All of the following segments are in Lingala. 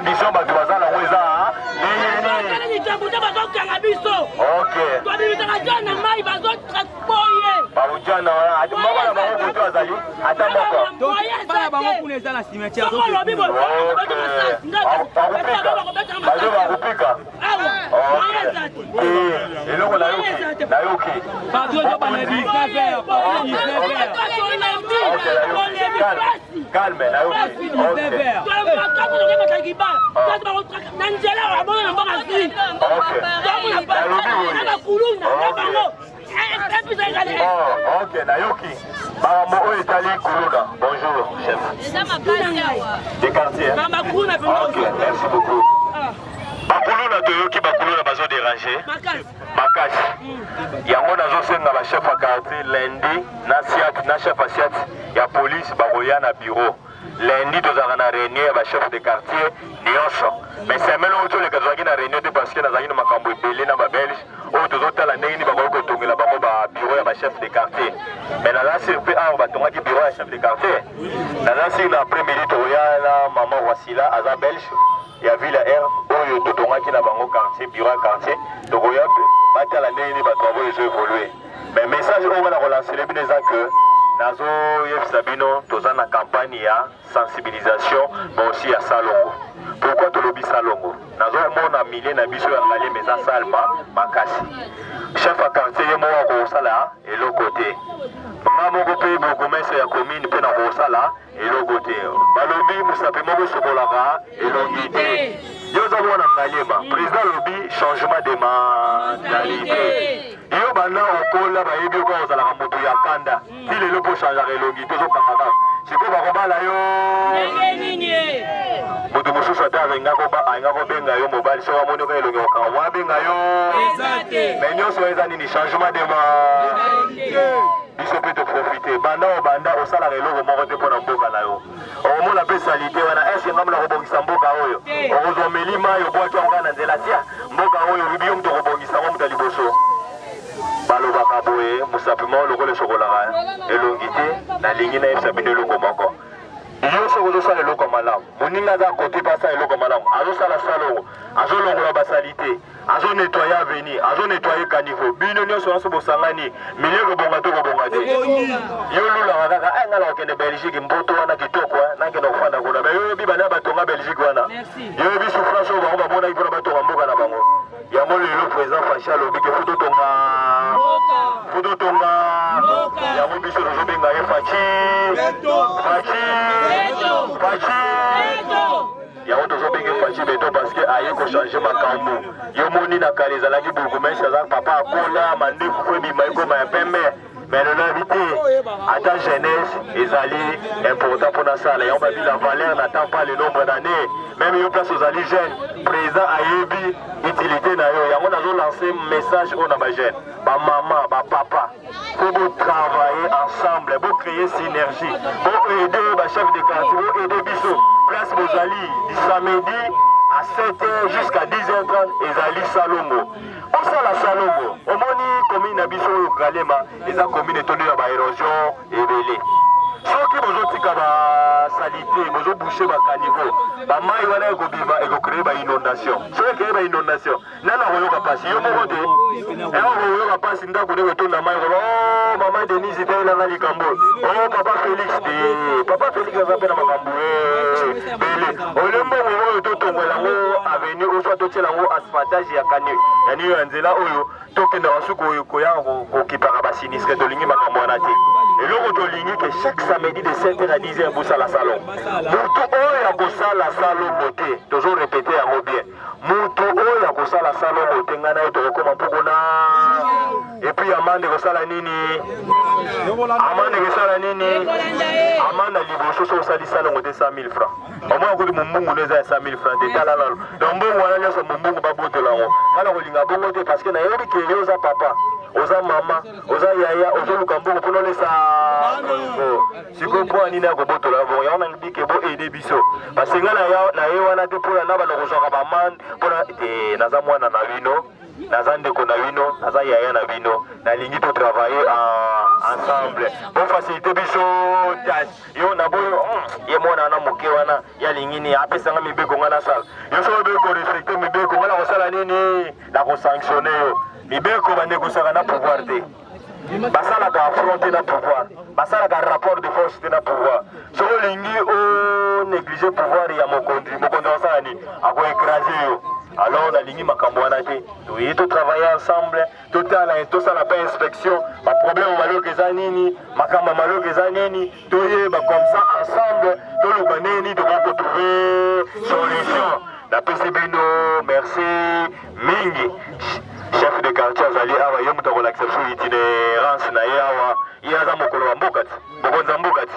Condition bato baza nango eza ndenge nini? Likambo te, bazokanga biso. Ok. Tobimisaka jana na mai, bazoboye. Baujana wana moko na bango koto azali ata moko. Bana bango kuna eza na cimetière. Soko olobi boye, bakobeta masasi. Bazo bakopika. Awa moyen eza te. Eloko nayoki, nayoki. Bato ezobanda 19 heures. Calme, nayoki. Na nzela abona na mboka zwi tomona na bakuluna na bango. Ok, nayoki makambo oyo etali kuluna. Bonjour chef de quartier. Ok, merci beaucoup. Bakuluna, toyoki bakuluna bazoderange makasi. Yango nazosenga bachef ya quartier, lundi na siat na chef ya siat ya police bakoya na bureau. Lundi tozalaka na réunion ya bachef de quartier nyonso, mais semaine oyo toleka tozalaki na réunion te parce que nazalaki na makambo ebele na babelge oyo tozotala ndenge nini bakoki kotongela bango babureau ya bachef de quartier. Mais naza sur mpe awa batongaki bureau ya chef de quartier. Naza sur na après midi tokoya na mama Wasila, aza belge ya ville ya R oyo totongaki na bango quartier, bureau ya quartier. Tokoya mpe batala ndenge nini batravaux ezo évolue. Mais message oyo wana kolansele bino eza que nazoyebisa bino, toza na campagne ya sensibilisation mais aussi ya salongo. Pourquoi tolobi salongo? Nazomona milieu na biso ya Ngaliema eza salma makasi. Chef ya quartier ye moko akosala eloko te, nga moko mpe bourgmestre ya commune mpe nakosala eloko te. Balobi mosapi moko esokolaka elongi te. Yo oza mwana Ngaliema, président alobi changement de mentalité. Yo banda okola bayebi yo kaka ozalaka moto ya kanda, ti lelo mpo changeaka elongi te, ozokanga kaka. Sikoyo bakobala yo moto mosusu, ata alinga kobenga yo mobali, soki amoni oka elongi kokanga mwa abenga yo. Mais nyonso eza nini? Changement de biso mpe toprofite. Banda obanda osalaka eloko moko te mpo na mboka na yo, okomona mpe saleté wana. Eske ngambo na kobongisa mboka oyo, okozwa meli mai, obwaki yango kaka na nzela? Tia mboka oyo olobi yo moto okobongisa yango, moto ya liboso. Balobaka boye, mosapi moko lokola esokolaka elongi te. Nalingi nayebisa bino eloko moko: yo soki ozosala eloko ya malamu, moninga aza kote mpe asala eloko ya malamu, azosala salongo, azolongola basaleté, azonettoyer avenue, azonettoyer caniveau, bino nyonso nyonso bosangani, milieu kobonga to kobonga te. Yo lulaka kaka ai ngai na kokende Belgique, mboto wana kitoko, nakende kofanda kuna. Mais yo oyebi bana batonga Belgique wana? Yo oyebi souffrance oyo bango bamonaki mpona batonga mboka na bango? Yango lelo président Fatshi alobi ke faut totonga, faut totonga. Yango biso tozobenga ye Fatshi, Fatshi, Fatshi. Yango tozobenge Fatshi Béton parce que aye kochanger makambo. Yo moni na kala ezalaki bourgmestre aza papa akola, mandefu faut ebima ekoma ya pembe. Mais lonabi te, ata jeunesse ezali important mpona sala yango. Babi la valeur n'attend pas le nombre d'années. Même yo place ozali jeune, président ayebi utilité na yo. Yango nazolancer message oyo na bajeune, bamama, bapapa: faut botravailler ensemble, bocréer synergie, boaider bachef de quartier, boaider biso place bozali. Du samedi à 7h jusqu'à 10h30 ezali salongo, osala salongo. Omoni commune na biso oyo Ngaliema eza commune etondi na baérosion ebele. Soki bozotika basaleté, bozoboucher bacaniveau, bamai wana ekobima, ekocréer bainondation. Soki ecréer bainondation, nani akoyoka mpasi? Yo moko te akoyoka mpasi. Ndako nde kotonda mai, koba o mama Denise telelanga likambo, o papa Félix te. Papa Félix aza mpe na makambo ebele. Ole mbongo oyo totongola yango avenue, oswa totiela yango asphaltage ya kani ya nini ya nzela oyo tokendaka su koya kokipaka basinistre. Tolingi makambo wana te. Eloko tolingi ke chaque samedi de 7h à 10h bosala salongo. Mutu oyo akosala salongo te, tozorépéter yango bien, mutu oyo akosala salongo te, ngai na ye tokokoma mpokona. Et puis amende kosala nini? Amende kosala nini? Amende liboso, so osali salongo te, 100 000 francs. Omona kutu mombungu no eza ya 100 000 francs te. Tala nano, donc mbongo wana nyonso mombungu babotola yango. Ngai na kolinga bongo te parce que nayebi ke yo oza papa, oza mama, oza yaya, ozoluka mbongo mpona olesa. Sikoyo mpo nini akobotola bongo? Yango nalobi ke boaider biso parce que ngai na ye wana te mpona na bana kozwaka baamende mpona te. Naza mwana na bino, naza ndeko na bino, naza yaya na bino. Nalingi totravailler ensemble, bofaciliter biso. Yo na boyo ye mwana wana moke wana ye alingi nini apesa nga mibeko nga nasala. Yo soki oboyi korespecte mibeko nga nakosala nini? Nakosanctionne yo. Mibeko banegosaka na pouvoir te. Basalaka affront te na pouvoir. Basalaka rapport de force te na pouvoir. Soki olingi o négliger pouvoir ya mokonzi, mokonzi akosala nini? Akoécraser yo. Alors nalingi makambo wana te. Toye to travailler ensemble, totala tosala pe inspection, ba problème maloka eza nini, makambo maloka eza nini, toyeba comme ça ensemble, toloba nini tokoki kotrouver solution. Napesi bino merci mingi. Chef de quartier azali awa, ye moto akolakisa biso itinerance na ye awa. Ye aza mokolo wa mboka ti, mokonzi ya mboka ti.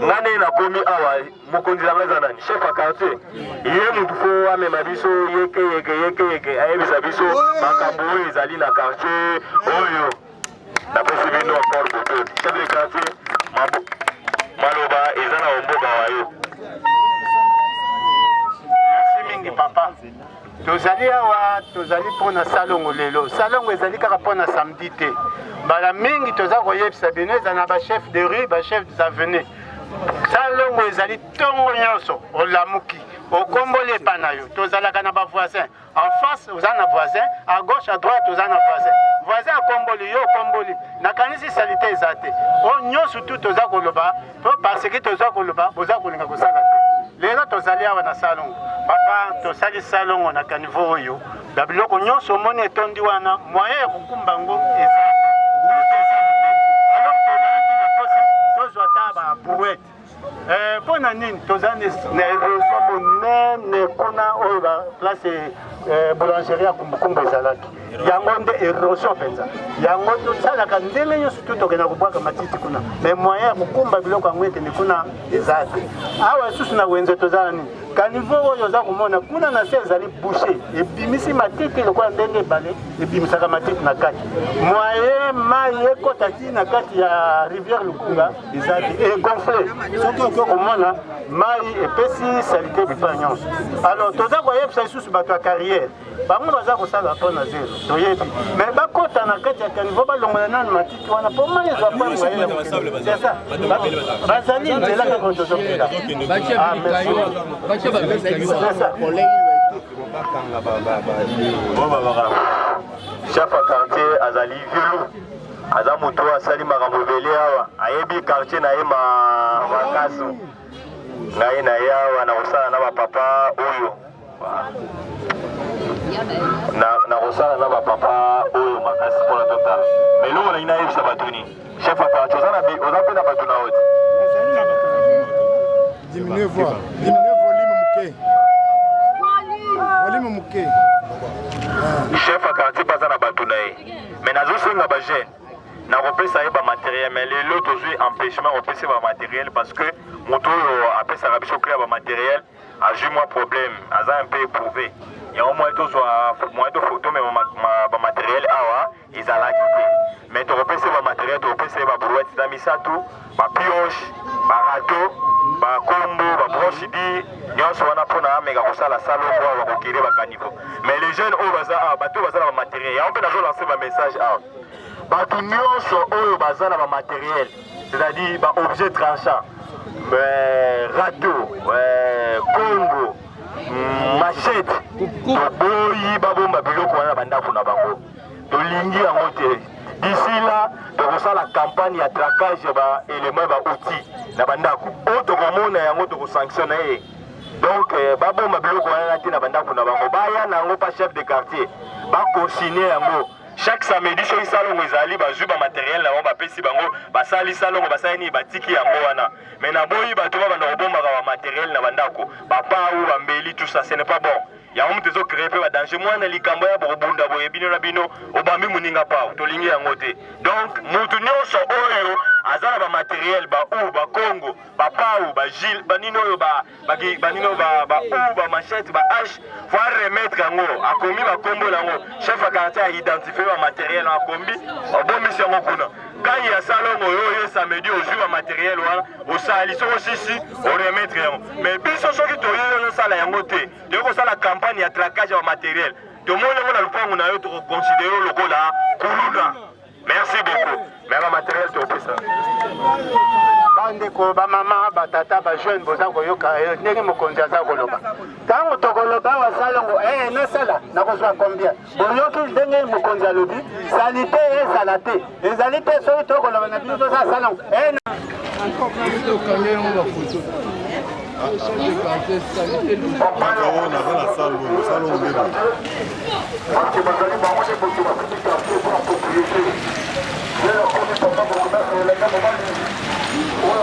Nga nde nakomi awa, mokonzi na nga eza nani? Chef ya quartier. Ye motu fo amema biso yeke yeke yeke yeke, ayebisa biso makambo oyo ezali na quartier oyo. Napesi bino encore botondi. Chef de quartier, maloba eza na mboka wa yo. Merci mingi papa. Tozali awa, tozali mpona salongo lelo. Salongo ezali kaka mpona samedi te. Mbala mingi toza koyebisa bino eza na ba chef de rue, ba chef des avenues. Salongo ezali ntongo nyonso olamuki, okomboli epa na yo. Tozalaka na ba voisin. En face oza na voisin, à gauche à droite oza na voisin. Voisin akomboli yo okomboli. Nakanisi salite eza te. Oyo nyonso tu toza koloba po parce que toza koloba boza kolinga kosala te. Lelo tozali awa na salongo. Papa, tosali salongo na caniveau oyo. Ba biloko nyonso omoni etondi wana, moyen ya kokumba yango eza te. Alors tozalaki na posa tozwa ata ba brouette. Mpo na nini toza na erosion monene kuna oyo ba place boulangerie ya kumbukumbu ezalaki. Yango nde erosion mpenza. Yango tosalaka ndenge nyonso tu tokenda kobwaka matiti kuna, mais moyen ya kokumba biloko yango ekende kuna eza te. Awa lisusu na wenze toza na nini? Caniveau oyo oza komona kuna na se ezali bouché, ebimisi matiti lokola ndenge ebale ebimisaka matiti na kati. Moyen mai ekota ti na kati ya rivière Lukunga eza te, egonfle. Soki okoki komona mai epesi salite bipai nyonso. Alors toza koyebisa lisusu bato ya carrière, bango baza kosala mpo na zelo toyebi, mais bakota na kati ya caniveau balongola nanu matiti wana mpo mai ezwa mpo moyen ya kokende. C'est ça. Bazali nzela kaka tozokenda. Ah, merci. C'est ça. Chef ya quartier azali vieux loup. Aza moto oyo asali makambo ebele awa, ayebi quartier na ye makasu. Ngai na ye awa na kosala na bapapa oyo. Na kosala na bapapa oyo makasi mpona totala. Mais eloko nalingi nayebisa bato nini? Chef ya quartier, oza mpe na bato na yo te? Diminue voix. Diminue volume moke. Volume moke. Chef ya quartier mpe aza na bato na ye. Mais nazosenga ba jeune nakopesa ye ba matériel, mais lelo tozwi empêchement kopesa ye ba matériel parce que moto oyo apesaka biso clé ya ba matériel azwi mwa problème, aza un peu éprouvé. Yango moyen tozwa moyen tomema ba matériel awa ezalaki te. Mais tokopesa ye ba matériel, tokopesa ye ba brouette na misato, ba pioche, ba râteau, ba kombo, ba broche di nyonso wana mpona ameka kosala salongo awa kokere ba caniveau. Mais les jeunes oyo baza awa, bato oyo baza na ba matériel, yango mpe nazo lancer ba message awa. Bato nyonso oyo baza na ba matériel, c'est-à-dire ba objet tranchant, râteau, kongo, machette, toboyi babomba biloko wana na bandako na bango. Tolingi yango te. D'ici là, tokosala campagne ya traquage ya ba éléments ba outils na bandako. Oyo tokomona yango tokosanctionne ye. Donc babomba biloko wana te na bandako na bango. Baya na yango pa chef de quartier, baconsigne yango. Chaque samedi soki salongo ezali, bazwi ba matériel na bango, bapesi bango, basali salongo, basali nini, batiki yango wana. Mais naboyi bato babanda kobombaka ba matériel na bandako, ba pau, ba mbeli, tout ça, ce n'est pas bon. Yango moto ezo créer pe ba danger. Mwana likambo ya bokobunda boye bino na bino, obambi moninga pau, tolingi yango te. Donc mutu nyonso oyo aza na ba matériel, ba ou, ba kongo, ba pau, ba gile, ba nini oyo, ba, ba ki, ba nini oyo, ba, ba ou, ba machette, ba hache, faut remettre yango, akomi ba kombo na yango. Chef ya quartier a identifier ba matériel, akombi, obombisi yango kuna. Quand ya salongo oyo oye samedi ozwi ba matériel wana, osali soko osisi, o remettre yango. Mais biso soki toye osala yango te, toye kosala campagne ya traquage ya ba matériel. Tomoni yango na lupangu na yo, tokoconsidere lokola kuluna. Merci beaucoup. Mais ba matériel topesa. Bandeko, bamama, batata, bajeune, boza koyoka eh, ndenge mokonzi aza koloba. Ntango tokoloba awa salongo eh, nasala nakozwa combien? Boyoki ndenge mokonzi alobi, salite ezala te, ezali te soki tokoloba na bino toza salongo eh, Bazali bango nde moto bafuti quartier mpo na propriété. Ye akomi papa bourgmestre elenge mobali oyo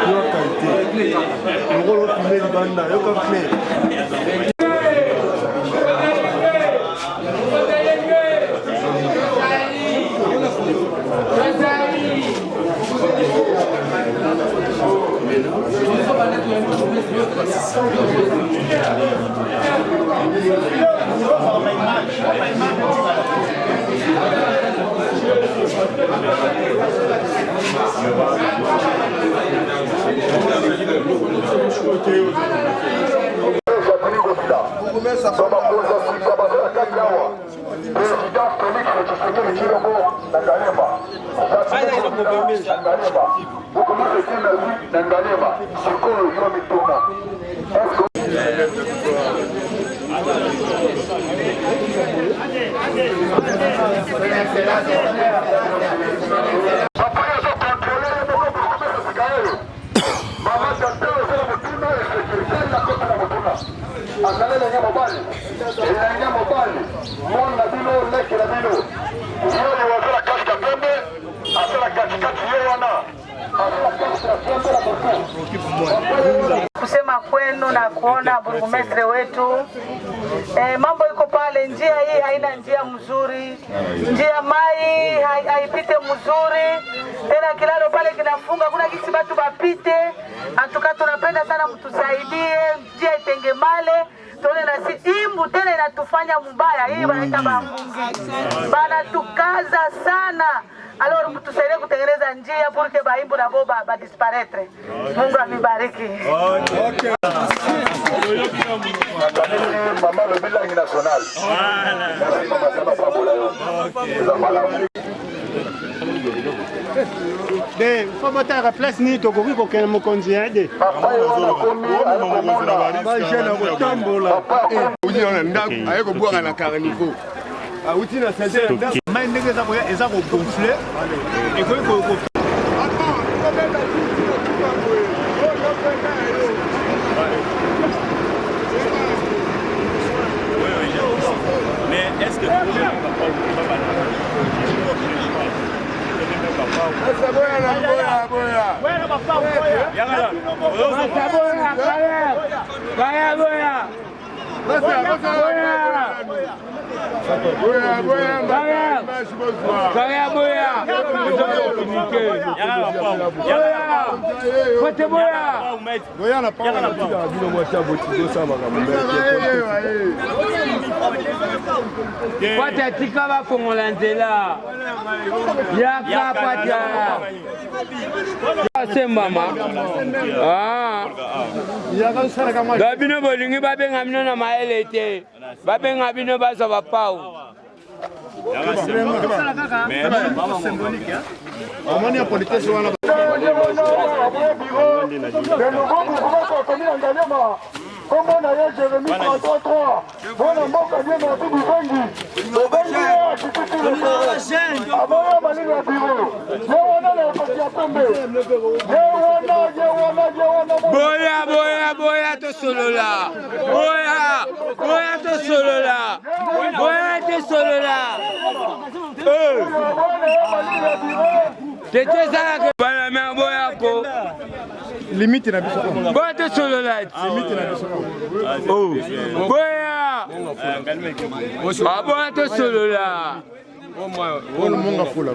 Yoka te lokolo ofime libanda yoka clair. Jacqueline Gobila babakonzi ya sika baza na kati awa. Président Félix Tshisekedi Tshilombo na Ngalema, Jacqueline Gobila na Ngalema, bokomisa Etemeli na Ngalema. Sikoyo yo mituna, est-ce que papa yo ozokontrole ye moko bokomisa sika oyo mama Chantal ozala motuna ya sécurité na kota na motuna azali elenge mobali, elenge mobali mwana na bino, leki na bino oyo azala casque ya pembe, azala katikati, ye wana azala casque ya pembe na motu. Kusema kwenu na kuona burgomestre wetu e, mambo iko pale. Njia hii haina njia mzuri, njia mai haipite mzuri tena, kilalo pale kinafunga, kuna kisi batu bapite. Antuka tunapenda sana mtusaidie, njia itengemale tuone na si imbu tena inatufanya mbaya hii, wanaita bangungi banatukaza sana. Alors mtusaidie kutengeneza njia pour que baimbu nabo ba disparaître. Mungu amibariki. Nakanisi mama alobi langue nationale. Merci mama, Nzambe apambola yo, eza malamu. De fo botala place nini tokoki kokende mokonzi ya de. Papa ye wana akomi akomona bajeune ya kotambola. Papa akomi auti na ndako aye kobwaka na carniveau, auti na sente ya ndako, mai ndenge eza koya eza kogonfle, ekoki ko Mais est-ce que Boya na panga na tika bino mwasi aboti tosala makambo. Pata tika bafongola nzela yaka pata asembama ba bino bolingi babenga bino na mayele te, babenga bino bazwa bapau. Omoni ya politesse wana. Le nouveau bourgmestre akomi na Ngaliema, kombo na ye Jérémie 33, mwana mboka die na bi bibengi obengi ye akitiki aboya malili ya biro. Ye wana na ekoti ya pembe, ye wana, ye wana, ye wana. Boya, boya, boya tosolola, boya, boya tosolola. Boya tosolola. Tete esalaka bana me boyako limite na biso boya tosolola limite na biso oh. Boya aboya tosolola. Oyo monga fula.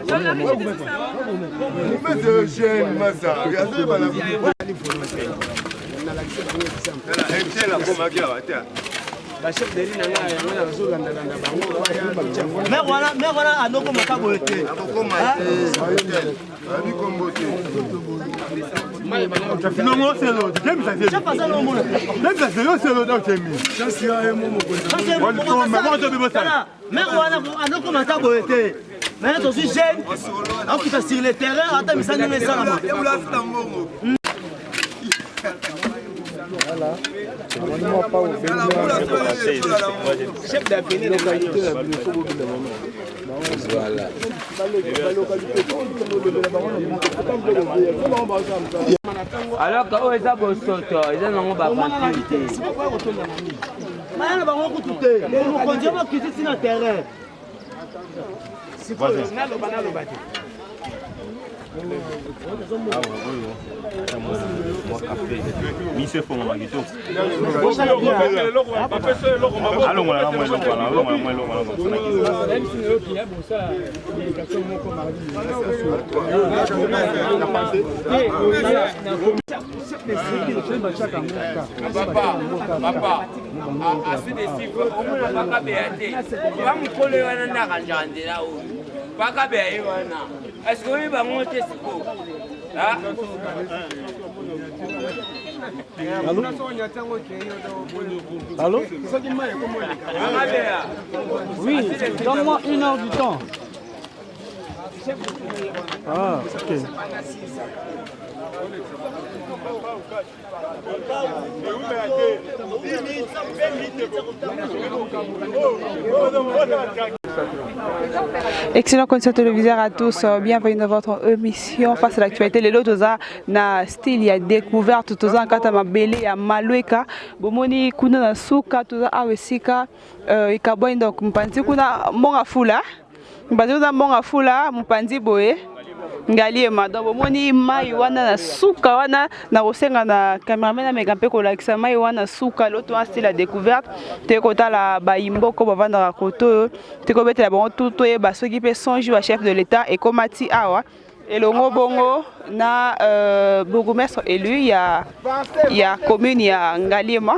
Bachef de na ngai yango nazolandalanda bango. Mare wana anokomaka boye te. Mare wana anokomaka boye te. Maintenant tozwi jeune akokita sur le terrain ata misala ndenge esalama. Chef d'avenue localité na bino fo bobina mama. Voilà. Alors que oyo eza bosoto, eza nango baventure te. Baya na bango kutu te, mokonzi yo bakiti ti na terrain. Sikoyo naloba naloba te. Miso efongama kitoko. Alongola na mwa eloko wana, alongola mwa eloko wana comme ça na kisi. Papa, papa, asidesifre omona bakabeya te, bamokolo ye wana nde akanjaka nzela oyo bakabeya ye wana, est-ce oyebi bango te sikoyo? Allô? Oui, donne-moi une heure du temps. Ah, ok. Excellent condition téléviseur à tous, bienvenue dans votre émission face à l'actualité. Lelo toza na style ya découverte, toza kata mabele ya Malueka. Bomoni kuna na suka toza awa esika ekabwani, donc mpanzi kuna Monga Fula. Mpanzi kuna Monga Fula, mpanzi boye Ngaliema. Donc bomoni mai wana na suka wana, na kosenga na cameraman ameka mpe kolakisa mai wana suka. Loto wana style ya découverte, toye kotala bayimboko bavandaka koto oyo, tokobetela bango tu toyeba soki mpe songe wa chef de l'État ekóma ti awa elongo bongo na bourgmestre élu ya commune ya Ngaliema.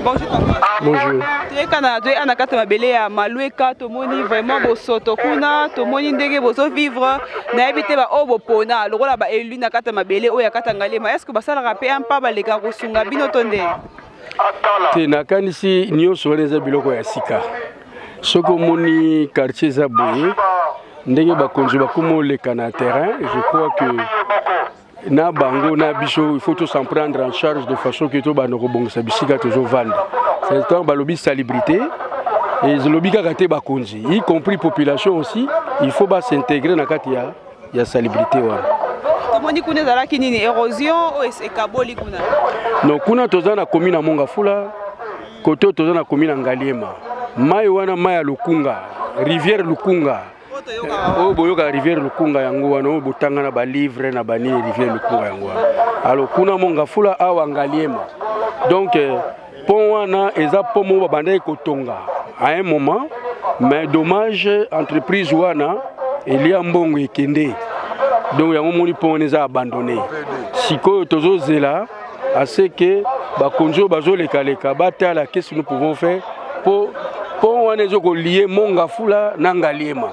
Bonjour papa. Bonjour. Toyeka na toyeka na kati ya mabele ya Malueka, tomoni vraiment bosoto kuna, tomoni ndenge bozovivre. Nayebi te baoyo bopona lokola baélu na kati ya mabele oyo ya kati ya Ngaliema, est ce que basalaka mpe mpa baleka kosunga bino to nde? Te, nakanisi nyonso wana eza biloko ya sika. Soki omoni quartier eza boye, ndenge bakonzi bakoma oleka na terrain, je crois que na bango na biso, il faut tous s'en prendre en charge de façon que tobanda kobongisa bisika tozovanda. C'est ntango balobi salubrité, elobi kaka te bakonzi, y compris population aussi, il faut bas'intégrer na kati ya salubrité wana. Tomoni kuna ezalaki nini, érosion oyo ekaboli kuna? Non, kuna toza na commune ya Mongafula, kote oyo toza na commune ya Ngaliema. Mai wana, mai ya Lukunga, rivière Lukunga oyo boyoka, rivière Lukunga yango wana oyo botanga na balivre na banini, rivière Lukunga yango wana. Alors kuna Mongafula, awa Ngaliema. Donc pont wana eza pont moko babandaki kotonga à un moment, mais dommage, entreprise wana elia mbongo ekende. Donc yango moni pont wana eza abandonné. Sikoyo tozozela à ce que bakonzi oyo bazolekaleka batala qu'est-ce que nous pouvons faire po pont wana ezokolie Mongafula na Ngaliema.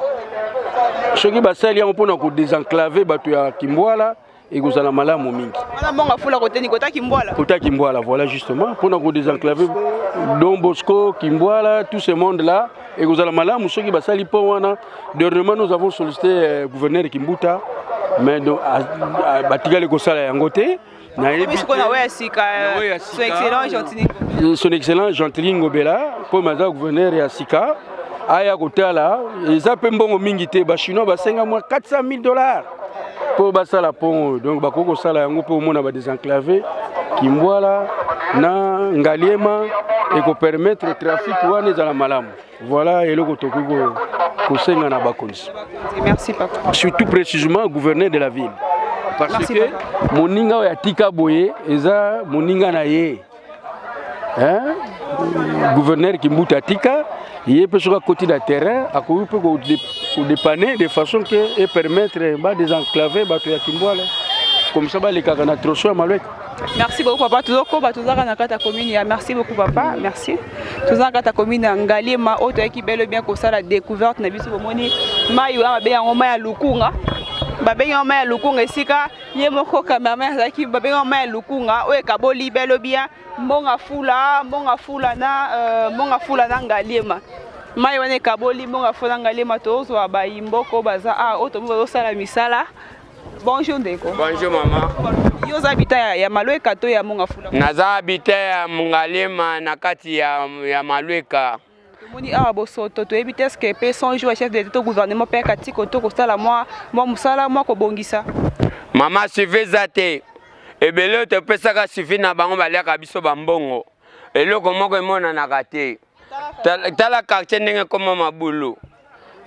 Soki basali yango mpona kodésenclaver bato ya Kimbwala, ekozala malamu mingi. Wana Monga Fula koteni kota Kimbwala. Kota Kimbwala, voilà, justement, mpona kodésenclaver Don Bosco, Kimbwala, tout ce monde là, ekozala malamu soki basali pont wana. Dernièrement, nous avons sollicité gouverneur Kimbuta, mais donc, batikali kosala yango te. Nayebi sikoyo na oyo ya sika, son excellent Gentini. Son excellent Gentili Ngobela, mpo aza gouverneur ya sika, aya kotala. Eza mpe mbongo mingi te, bachinois basenga mwa 400 000 $ mpo basala pont oyo. Donc bakoki kosala yango mpo omona badésenclaver Kimbwala na Ngaliema. Ekopermettre trafic wana ezala malamu. Voilà eloko tokoki kosenga na bakonzi. Merci papa. Surtout précisément gouverneur de la ville. Parce Merci, que papa. Moninga oyo atika boye eza moninga na ye. Hein? Gouverneur Kimbuta atika ye mpe soki akoti na terrain akoki mpe kodepane de façon que e permettre ba désenclaver bato ya Kimbwala comme ça balekaka na tronçon ya Malweka. Merci beaucoup papa. Tozokoba tozaka na kati ya commune ya merci beaucoup papa. Merci. Toza na kati ya commune ya Ngaliema oyo toyaki bel et bien kosala découverte na biso bomoni mai wana babengi yango mai ya Lukunga. Babengi yango mai ya Lukunga esika ye moko cameraman azalaki babengi yango mai ya Lukunga oyo ekaboli bel et bien Mbonga Fula, Mbonga Fula na euh, Mbonga Fula na Ngaliema. Mai wana ekaboli Mbonga Fula na Ngaliema tozwa bayimboko baza awa oyo tomoni bazosala misala. Bonjour ndeko. Bonjour maman. Yo oza habitant ya, ya Malweka to ya Monga Fula? Naza habitant ya Ngalema na kati ya, ya Malweka. Tomoni awa bosoto toyebi te eske pe 100 jours ya chef de l'État to gouvernement pe akati koto kosala mwa mwa mosala mwa kobongisa. Mama suivi eza te. Ebele oyo topesaka suivi na bango baliaka biso bambongo. Eloko moko emonanaka te. Tala quartier ndenge ekoma mabulu.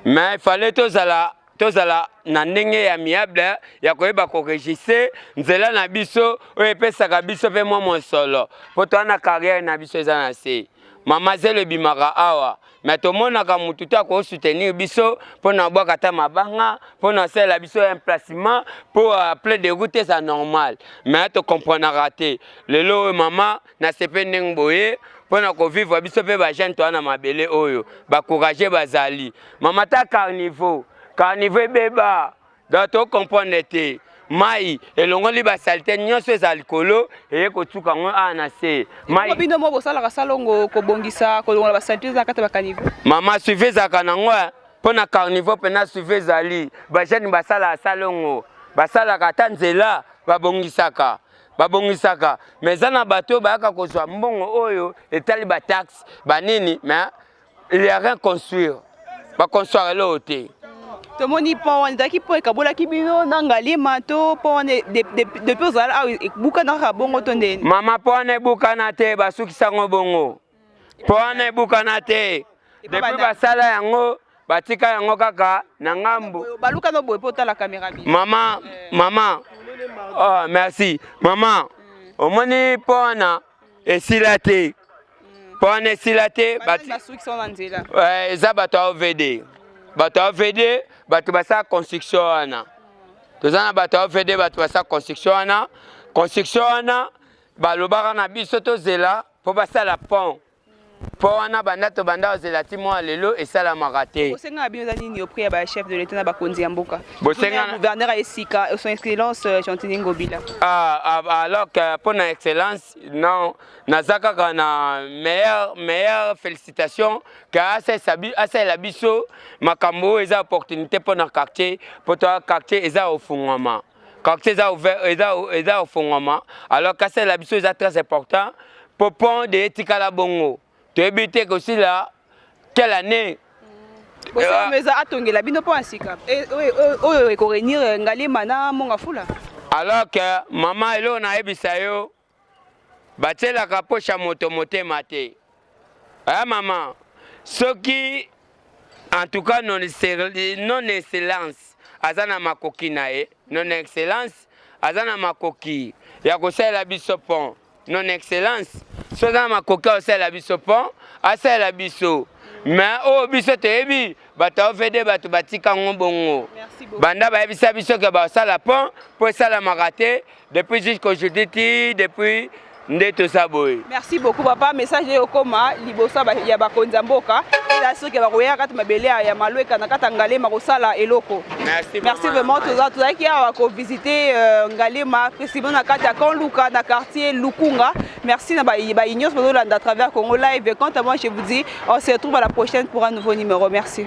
Mais il fallait tozala tozala na ndenge ya amiable ya koyeba koregistre nzela na biso oyo epesaka biso mpe mwa mosolo mpo toa na carrière na biso eza na se. Mama zelo ebimaka awa me tomonaka motu te akosoutenir biso mpo na bwaka ata mabanga mpo na asalela biso emplacement mpo plein de route eza normal me tokomprenaka te lelo oyo mama nasepe ndenge boye mpo na kovivre biso mpe bajeune toa na mabele oyo bacourage bazali Mama ta carniveau, carniveau ebeba. Donc to comprendre te. Mai elongoli ba salite nyonso eza likolo eye kotuka yango awa na se. Mai bino mo bosalaka salongo kobongisa kolongola ba salite eza kati ba caniveau. Mama suivi ezalaka nango mpo na carniveau mpena suivi ezali. Ba jeune basalaka salongo, basalaka ata nzela babongisaka babongisaka mais eza na bato oyo bayaka kozwa mbongo oyo etali ba taxe banini mais Il y a rien construire. Ba construire eloko te. Tomoni pont wana ezalaki pont ekabolaki bino na Ngaliema to pont wana depuis ozala awa ebukana kaka bongo to ndeni? Mama pont wana ebukana te, basukisa yango bongo. Pont wana ebukana te. Depuis basala yango batika yango kaka na ngambo. Baluka no boye po otala camera bien. Mama, mama. Oh, merci. Mama, omoni pont wana esila te. Mpo wana esila te eh, eza bato ya ovd bato ya ovd bato basala construction wana toza na bato ya ovd bato basala construction wana construction wana balobaka na biso tozela mpo basala pont mpo wana banda tobanda kozela ti mwa lelo esalamaka te. Bosenga na bino eza nini auprès ya ba chef de l'État na bakonzi ya mboka? Bosenga na gouverneur ya esika son excellence euh, Gentiny Ngobila. Ah, ah, alors que mpo na excellence non naza kaka na meilleure meilleure félicitation ke asalela biso makambo oyo eza opportunité mpo na quartier mpo to quartier eza ofungwama quartier eza ouvert eza eza ofungwama alors kasalela biso eza très important mpo pont de etikala bongo toyebi te kosila quelle année bosenga eza atongela bino mpo ya sika eh, oyo ekorenir eh, Ngaliema na Mongafula alors que mama eloko nayebisa yo batielaka posha moto motema te eh, mama soki en tout cas non, non excellence aza na makoki na ye non excellence aza na makoki ya kosalela biso pont non excellence so aza na makoki ya kosalela biso pont asalela biso mais oyo biso toyebi bato ya ovd bato batika yango bongo banda bayebisa biso ke basala pont mpo esalamaka te depuis jusqu'aujourd'hui ti depuis nde toza boye. Merci beaucoup papa, message oyo okoma liboso ya bakonzi ya mboka eza soki bakoya kati mabele ya Malweka na kati ya Ngalema kosala eloko. Merci, merci vraiment toza tozalaki awa ko visiter euh, Ngalema précisément na kati ya Camp Luka na quartier Lukunga. Merci na ba ba nyonso bazolanda à travers Congo Live. Quant à moi, je vous dis on se retrouve à la prochaine pour un nouveau numéro. Merci.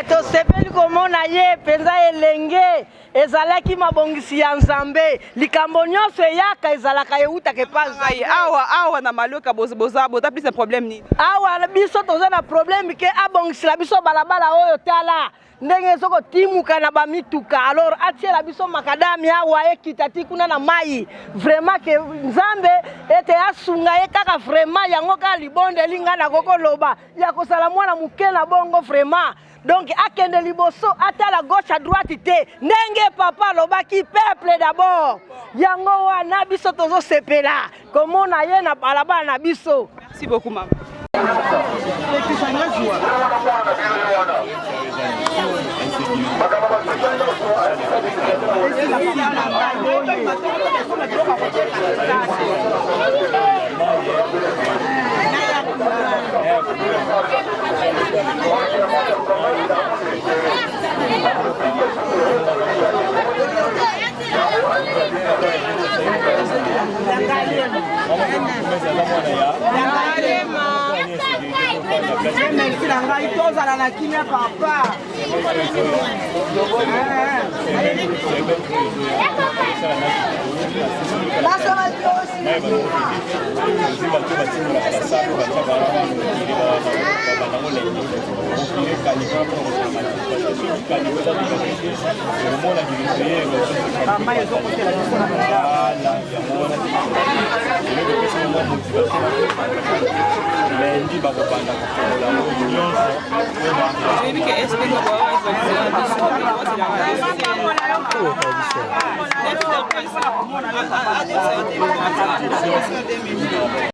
Tosepeli komona ye mpenza elenge. Ezalaki mabongisi ya Nzambe. Likambo nyonso eyaka ezalaka ewutaka epa Nzambe. Awa awa na Maloka boza boza boza plus na problème nini? Awa biso toza na problème ke abongisela biso balabala oyo tala ndenge ezo kotimuka na bamituka alors atiela biso makadami awa ekita ti kuna na mai vraiment ke Nzambe ete asunga ye kaka vraiment yango kaka libondeli ngai nakoki koloba ya kozala mwana moke na bongo vraiment. Donc akende liboso atala gauche à droite te ndenge papa alobaki peuple d'abord yango wana biso tozosepela komona ye na balabala na biso. Merci beaucoup mama. Merci na ngai tozala na kimia papa. Lundi bakobanda kofongola yango nyonso.